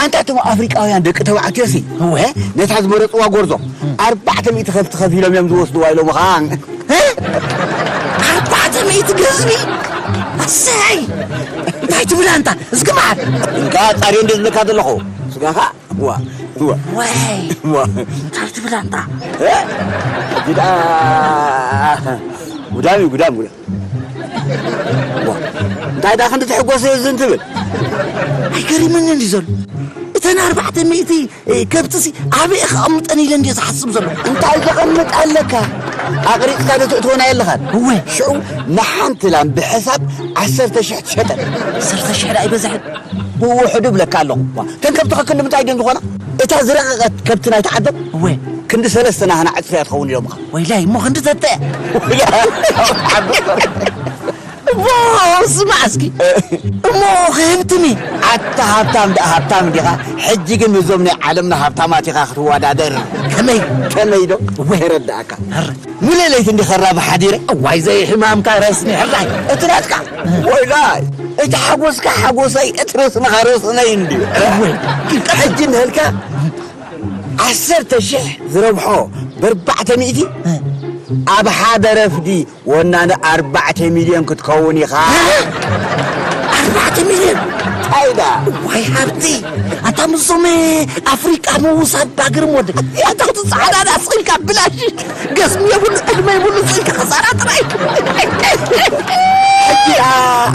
ኣንታ እቶም ኣፍሪቃውያን ደቂ ተባዕትዮ ሲ እወ ነታ ዝመረፅዋ ጎርዞ ኣርባዕተ ሚእቲ ከፍቲ ከፊሎም እዮም ዝወስድዋ ኢሎምኻ ኣርባዕተ ሚእቲ ገዝሚ ኣሰይ እንታይ ትብል ኣንታ እስኪ መዓት እንካ ፃርዮ እንደ ዝብለካ ዘለኹ ስጋኻ ዋ ዋ ወይ ዋ እንታይ ትብል ኣንታ ግዳ ጉዳም እዩ ጉዳም ጉዳም እንታይ ዳ ክንዲ ትሕጎስ ዝን ትብል ኣይገሪመኒ እንዲ ዘሎ እተን ኣርባዕተ ሚእቲ ከብትሲ ኣበይ ከቐምጠን ኢለ እንዲ ዝሓስብ ዘሎ እንታይ ዘቐምጥ ኣለካ ኣቕሪፅካ ዶ ትእትወና የለኻን እወ ሽዑ ንሓንቲ ላም ብሕሳብ ዓሰርተ ሽሕ ትሸጠን ዓሰርተ ሽሕ ዳ ኣይበዝሕን ብውሕዱ ብለካ ኣለኹ እተን ከብትኻ ክንዲ ምንታይ ድን ዝኾና እታ ዝረቐቐት ከብቲ ናይቲ ዓዶም እወ ክንዲ ሰለስተ ናህና ዕፅፍያ ትኸውን ኢሎምኻ ወይላይ እሞ ክንዲ ተተ እሞ ስማዕ እስኪ እሞ ክህብትኒ ኣታ ሃብታም ደኣ ሃብታም እንዲኻ ሕጂ ግን ምስዞም ናይ ዓለምና ሃብታማት ኢኻ ክትወዳደር ከመይ ከመይ ዶ ተረዳእካ ሙሉእ ለይቲ እንዲ ከራብ ሓዲረ እዋይ ዘይሕማምካ ረስኒ ሕራይ እቲ ናትካ ወይላይ እቲ ሓጎስካ ሓጎሰይ እቲ ረስንኻ ረስነይ እንድዩ ሕጂ ንህልካ ዓሰርተ ሽሕ ዝረብሖ ብርባዕተ ሚእቲ ኣብ ሓደ ረፍዲ ወናኒ ኣርባዕተ ሚልዮን ክትከውን ኢኻ ኣርባዕተ ሚልዮን ኣይዳ ዋይ ሃብቲ ኣታ ምሶም ኣፍሪቃ ምውሳድ ባግርም ወደ ኣታ ክትፃዓዳዳ ስኢልካ ብላሽ ገስሚ የብሉ ዕድመ የብሉ ስኢልካ ከሳራ ጥራይ ሕጂ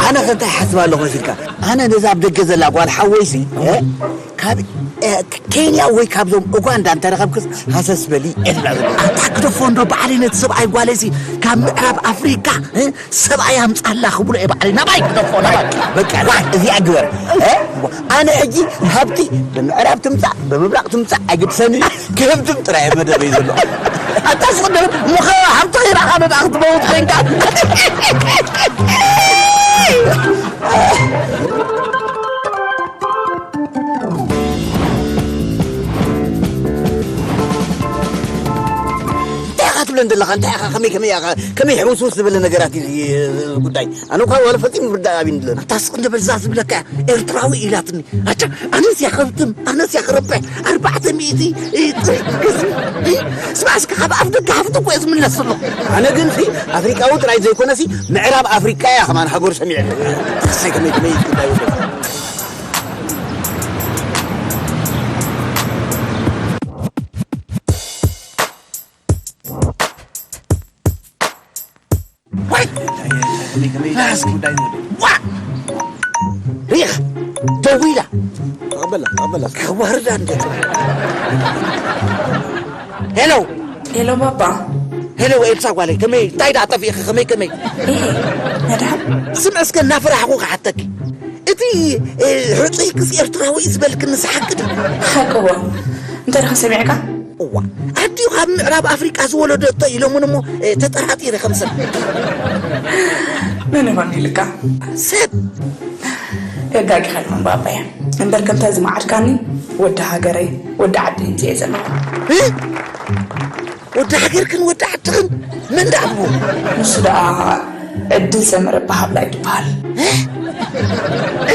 ኣነ ከንታይ ሓስብ ኣለኹ መሲልካ ኣነ ነዛ ኣብ ደገ ዘላ ጓል ሓወይሲ ካብ ኬንያ ወይ ካብዞም ኡጋንዳ እንተረኸብክስ ሃሰስ በሊ። ኣታ ግደፎ እንዶ ባዕለይ ነቲ ሰብኣይ ጓለይሲ ካብ ምዕራብ ኣፍሪካ ሰብኣይ ኣምፃላ ክብሎ እየ ባዕለይ ናባይ ግደፎ ናባይ። በቃ እዚኣ ግበር። ኣነ ሕጂ ሃብቲ ብምዕራብ ትምፃእ ብምብራቕ ትምፃእ ኣይግድሰኒ። ክህብትም ጥራይ መደበይ ዘሎ። ኣታ ስቕደም ምኸ ሃብቲ ኺራኻ ነዳ ክትመውት ኮይንካ። እንታይ ኢኻ ትብለን ዘለኻ እንታይ ኢኻ ከመይ ከመይ ኢኻ? ከመይ ሕውስውስ ዝበለ ነገራት እዩ ጉዳይ? ኣነ እኳ ዋላ ፈጺሙ ምርዳእ ኣብኒ ኣለና። ኣታ ስቕ እንደ በዛ ዝብለካ ኤርትራዊ ኢላትኒ። ኣታ ኣነስ ያኸብትም ኣነስ ያኸረብሕ ኣርባዕተ ሚእቲ ጥሪ ግዝሚ። ስማዕስ ካብ ኣፍ ደገ ሃፍቲ እኮ እየ ዝምለስ ዘሎ። ኣነ ግን ሲ ኣፍሪቃዊ ጥራይ ዘይኮነሲ ምዕራብ ኣፍሪቃ እያ ከማን ሃገሩ ሰሚዐ። ኣሳይ ከመይ ከመይ ጉዳይ ወደ ሪኻ ደዊላ ተቐበላ ተቐበላ። ከዋርዳ እንደ ሄሎ። ሄሎ ባባ። ሄሎ ኤልሳ ጓለይ ከመይ እንታይ ደኣ ጠፊእኺ ከመይ ከመይ? እ፣ መድሃብ። ስምዒ እስከ እናፈራሕኹ ክሓተኪ እቲ ሕጹይ ክስ ኤርትራዊ እዩ ዝበልክኒ ሰሓቂ ድዩ? ሓቅዎ። እንታይ ደኸ ሰሚዕካ? እዋ ኣዲኡ ካብ ምዕራብ ኣፍሪቃ ዝወለደቶ ኢሎምን እሞ ተጠራጢረ ከም ሰብ። መን ይኾን ኢልካ? ሰብ። የጋጊኻ ኢልኩም ባባየ። እምበር ከምታ ዝመዓድካኒ ወዲ ሃገረይ ወዲ ዓዲ እንት እየ ዘለኹ። ወዲ ሃገርክን ወዲ ዓድኽን መን ደኣ ብዎ? ንሱ ደኣ ዕድል ሰመረ በሃብላ እዩ ዝበሃል።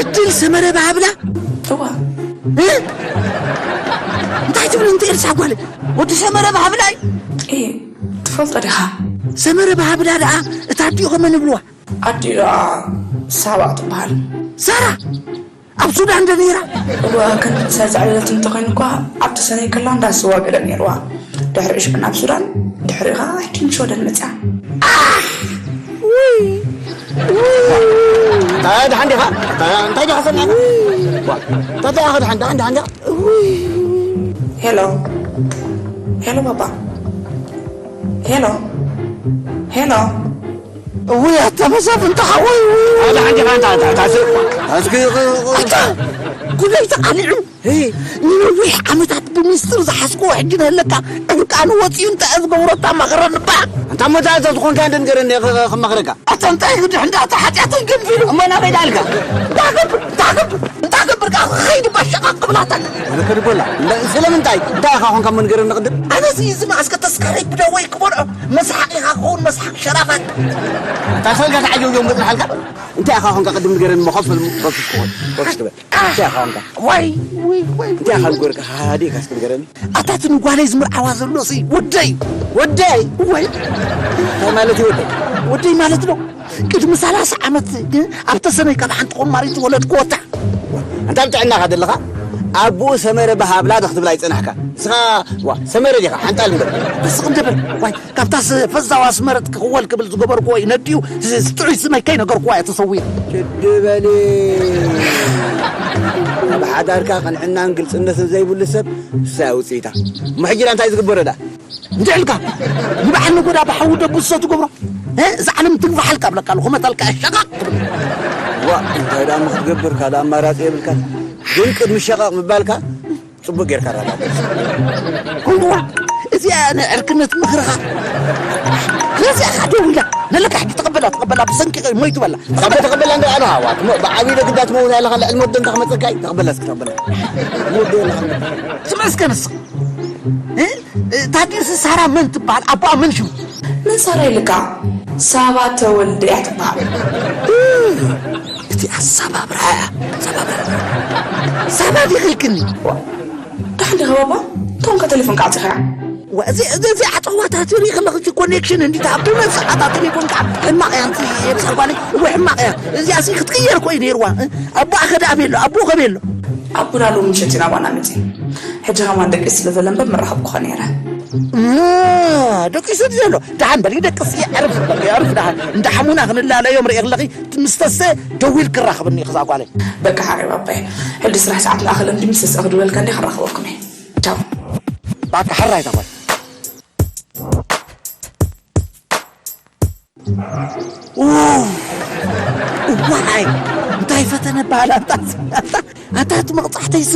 ዕድል ሰመረ በሃብላ? እዋ። እንታይ ትብል እንተ ኤልሳ ጓል ወዲ ሰመረ በሃብላ እዩ? ትፈልጦ ዲኻ? ሰመረ በሃብላ ደኣ እታ ኣዲኡ ከመን ይብልዋ? ኣዲኡ ደኣ ሳባ ትበሃል። ሳራ ኣብ ሱዳን ዶ ነይራ? እዋ፣ ክንሳ ዘዕለለት እንተኾይኑ እኳ ኣብቲ ሰነይ ከላ እንዳስዋ ገለ ነይርዋ። ድሕሪ ዕሽቂ ናብ ሱዳን፣ ድሕሪኡ ኸዓ ሕጂ ንሸወደን መጽያ። ኣሕ! ውይ! እንታይ ደሓን ዲኻ? እንታይ ዲኻ ሰሚዕካ? ዋ፣ እንታይ ዲኻ ደሓን፣ ደሓን፣ ደሓን ዲኻ? ውይ! ሄሎ። ሄሎ ባባ። ሄሎ። ሄሎ። እውይ፣ ኣታ መሳፍንቲ ሓወይ፣ ኣታ ሓንቲ ፋንታ፣ ኣታ፣ ኣታ፣ ኣታ፣ እስኪ፣ ኣታ፣ ጉዳይ ተቓሊዑ። እ፣ ንነዊሕ ዓመታት ብሚስጥር ዝሓዝክዎ ሕጂ ንህለካ ዕርቃኑ ወፂኡ እንታይ እየ ዝገብሮ? ኣታማኽረኒ እባ። ኣንታ እሞ እዛ፣ እዛ ዝኾንካ እንደ ንገረኒ፣ ኸ-፣ ኸ-፣ ከማኽረካ። ኣታ እንታይ ግድሕ እንዳ ኣታ ሓጢኣተይ ገንፊሉ። እሞ ናበይ ደኣልካ? እንታይ ገብር፣ እንታይ ገብር፣ እንታይ ገብር፣ ከኣ ክኸይድ እባ ሸቓቕ ክብላታ። ንከዲ ቦላ። እንዳ-፣ ስለምንታይ? እንታይ ኢኻ ኾንካ እሞ ንገረኒ ቅድም? ኣነስ እዚ መዓስከ ተስካረይ ብደወይ ክበልዖ። መስሓቕ ኢኻ ክኸውን፣ መስሓቕ ሸራፋት። ኣታ ሰልካ ተዓጀውጀው ምጥልሓልካ? እንታይ ኢኻ ኾንካ ቅድም ንገረኒ እሞ ኮፍ በል፣ ኮፍ በል፣ ኮፍ በል። እንታይ ኢኻ ኾንካ? ዋይ፣ ወይ፣ ወይ፣ እንታይ ኢኻ ወይ፣ ወይ። ንገርካ? ሃዲእካ እስኪ ንገረኒ። ኣታ እቲ ንጓለይ ዝምርዓዋ ዘሎ ሲ ወደይ። ወደይ? ወይ። እንታይ ማለት እዩ ወደይ? ወደይ ማለት ነው። ቅድሚ ሰላሳ ዓመት ኣብ ተሰነይ ካብ ሓንቲ ቆማሪት ዝወለድክዎ እታ። ኣንታ ኣብ ጥዕናኻ ዘለኻ ኣቦኡ ሰመረ በሃብላ ዶ ክትብል ኣይጸናሕካ? ንስኻ፣ ዋ፣ ሰመረ ዲኻ? ሓንጣል እምበር። እስኽ እንደ በል። ዋይ፣ ካብታ ስ-፣ ፈዛዋ ኣስመረት ክኽወል ክብል ዝገበርክዎ እዩ ነዲኡ ስ-፣ ጥዑይ ስመይ ከይነገርክዋ እየ ተሰዊረ። ችድ በሊ። ኣብ ሓዳርካ ቅንዕናን ግልጽነትን ዘይብሉ ሰብ እሳ ውጽኢታ። እሞ ሕጂ እንታይ ዝግበሮ ደኣ? እንድዕልካ ንበዓል ነጎዳ ብሓዊ ደብሶ ትገብሮ? እ? እዛ ዓለም ትግፋሓልካ እብለካ ኣለኹ፣ መታልካ ሸቓቕ ትብል። ዋ፣ እንታይ ደኣ እሞ ክትገብር ካልእ ኣማራጺ የብልካን። ግን ቅድሚ ሸቓቕ ምባልካ ጽቡቅ ጌርካ ኣረጋግጽ። እዋ፣ እዚኣ ናይ ዕርክነት ምኽርኻ። ስለዚኣ ኸዓ ደው ኢላ፣ ነለካ ሕጂ ተቐበላ፣ ተቐበላ፣ ብሰንኪ ሞይቱ በላ። ተቐበል፣ ተቐበላ፣ እንደ ኣነ ሃዋ፣ ትሞ-፣ ብዓብዪ ደግዳ ትመውት ኣለኻ፣ ልዕሊ ሞት ደንታ ክመጸካ እዩ። ተቐበላ እስኪ፣ ተቐበላ። ሞት ደንታ ክመጸካ። ስምዒ እስከ ንስኻ። እ? እ፣ ታዲስ ሳራ መን ትበሃል? ኣቦኣ መን ሽሙ? መን ሳራ ኢልካ? ሳባ ተወልደ እያ ትበሃል። እ፣ እቲ ኣሰባብራ እያ። ኣሰባብራ። ሳባ ዲኺ ኢልክኒ? ደሓን ዲኻ ባባ? እንተኾንካ ቴሌፎንካ ዓጺኻ እያ። ዋ፣ እዚ፣ እዚ፣ እዚ ኣጸዋታት ሪኢ ከለኺ፣ እቲ ኮኔክሽን እንዲታ ብመጽእ ኣታ ቴሌፎንካ ሕማቕ እያ፣ ኣንቲ ኤልሳ ጓለይ። እወ፣ ሕማቕ እያ። እዚኣሲ ክትቅየር እኮ እዩ ነይርዋ። ኣቦኣ ከ ደኣ ቤሎ? ኣቦ ከ ቤሎ? ኣቦና ሎሚ ምሸት እዩ ናባና መጺኡ። ሕጂ ከማን ደቂሱ ስለ ዘሎ እምበር ምራኸብኩኻ ነይረ። ደቂሱ ድዩ ዘሎ? ደሓን በሊ ደቅሲ፣ ዕርፍ በሊ፣ ዕርፍ ደሓን። እንዳ ሓሙና ክንላለዮም ርእየ ኣለኺ፣ ምስ ተሰ ደዊል ክራኸብኒ ኢኺ እዛ ጓለይ። በቃ ሓቢብ ኣባይ፣ ሕጂ ስራሕ ሰዓት ለኣኸለ እንዲ ምስ ተሰ ክድወልካ እንዲ ክራኸበኩም እየ። ቻው። ባካ ሓራይ እዛ ጓል። ኡፍ! እዋይ! እንታይ ፈተነ በሃል ኣንታ፣ ኣንታ፣ ኣንታ እቲ መቕጻዕተይሲ፣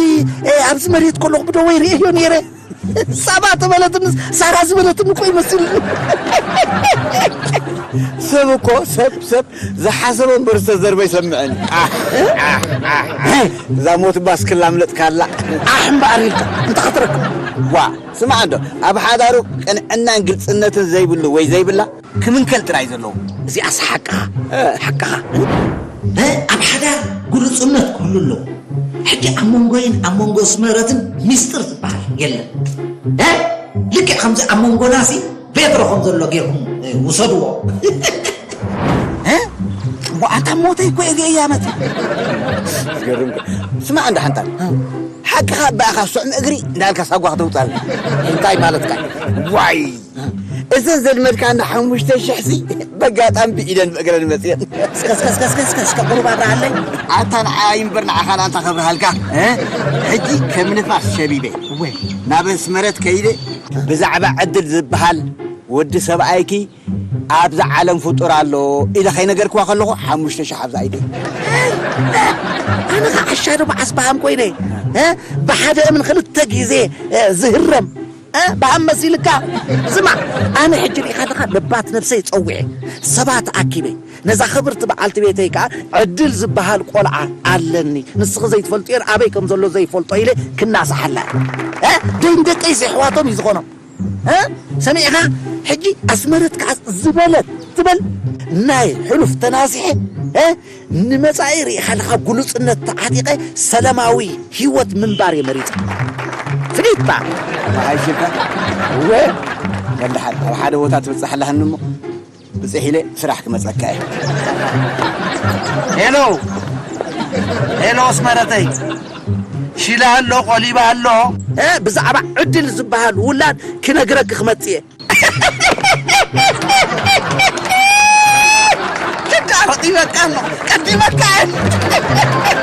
እ፣ ኣብዚ መሬት ከለኹ ብደወይ ርእየዮ ነይረ። ሳባ ተበለትንስ ሳራ ዝበለትኒ እኮ ይመስል። ሰብ እኮ፣ ሰብ፣ ሰብ ዝሓሰቦ እምበር ዝተዘርበ ይሰምዕን። ኣሕ፣ ኣሕ፣ ኣሕ፣ ኣሕ። እዛ ሞት ባስክላ ምለጥካላ። ኣሕ እምበኣር ኢልካ እንተ ኸትረክብ። ዋ፣ ስማዕ እንዶ፣ ኣብ ሓዳሩ ቅንዕናን ግልጽነትን ዘይብሉ ወይ ዘይብላ ክምንከል ጥራይ ዘለዎ። እዚኣስ ሓቅኻ፣ እ። ሓቅኻ። እ፣ ኣብ ሓዳር ግሉጽነት ክህሉ ኣለዎ። ሕጂ ኣብ መንጎይን ኣብ መንጎ ስመረትን ሚስጥር ዝበሃል የለን። እ፣ ልክዕ ከምዚ ኣብ መንጎናሲ ፔትሮ ከም ዘሎ ጌርኩም፣ እ፣ ውሰድዎ። እ? ዋኣታ ሞተይ እኮ እየ እያ መት። ዝገርም እኮ። ስማዕ እንዳ ሓንታ። ሓቅኻ ኣባኻ ሱዕ እግሪ እንዳልካ ሳጓ ክተውጻል። እንታይ ማለትካ? ዋይ! እዘን ዘልመድካና ሓሙሽተ ሽሕ ሲ በጋጣም ብኢደን ብእግረን መጽየን። እስከ፣ እስከ፣ እስከ፣ እስከ፣ እስከ፣ እስከ፣ ቁሩብ ኣብርሃለይ። ኣታ ንዓይ እምበር ንዓኻ ኣንታ ከብርሃልካ፣ እ? ሕጂ ከም ንፋስ ሸቢበ ወይ ናብ ኣስመረት ከይደ ብዛዕባ ዕድል ዝበሃል ወዲ ሰብኣይኪ ኣብዛ ዓለም ፍጡር ኣሎ ኢለ ከይነገርክዋ ከለኹ ሓሙሽተ ሽሕ ኣብዛ ኢደይ። ኣነ ኸዓ ዓሻ ዶ መዓስ በሃም ኮይነ፣ እ? ብሓደ እምን ክልተ ግዜ፣ እ፣ ዝህረም፣ እ? በሃም መሲልካ? ስማዕ፣ ኣነ ሕጂ ርኢኻ ኣለኻ ለባት ነብሰይ ጸዊዐ፣ ሰባት ኣኪበ፣ ነዛ ክብርቲ በዓልቲ ቤተይ ከኣ ዕድል ዝበሃል ቆልዓ ኣለኒ፣ ንስኺ ዘይትፈልጥዮን ኣበይ ከም ዘሎ ዘይፈልጦ ኢለ ክናሳሓላ። እ? ደይን ደቀይሲ ኣሕዋቶም እዩ ዝኾኖም። እ? ሰሚዕኻ? ሕጂ ኣስመረት ከኣ ዝበለት ትበል። ናይ ሕሉፍ ተናሲሐ፣ እ? ንመጻኢ ርኢኻ ኣለኻ ግሉጽነት ተዓጢቐ ሰላማዊ ህይወት ምንባር እየ መሪጸ። ፍሊጣ! መሓይሽልካ? እወ! ወድሓን ኣብ ሓደ ቦታ ትብጽሕ ኣለኽኒ እሞ ብጽሕ ኢለ ስራሕ ክመጸካ እየ። ሄሎ! ሄሎ ኣስመረተይ! ሽላ ኣሎ፣ ቆሊባ ኣሎ። እ፣ ብዛዕባ ዕድል ዝበሃል ውላድ ክነግረኪ ክመጽእ እየ። ሽዳ ረቂበካ ኣሎ፣ ቀዲመካ እየ።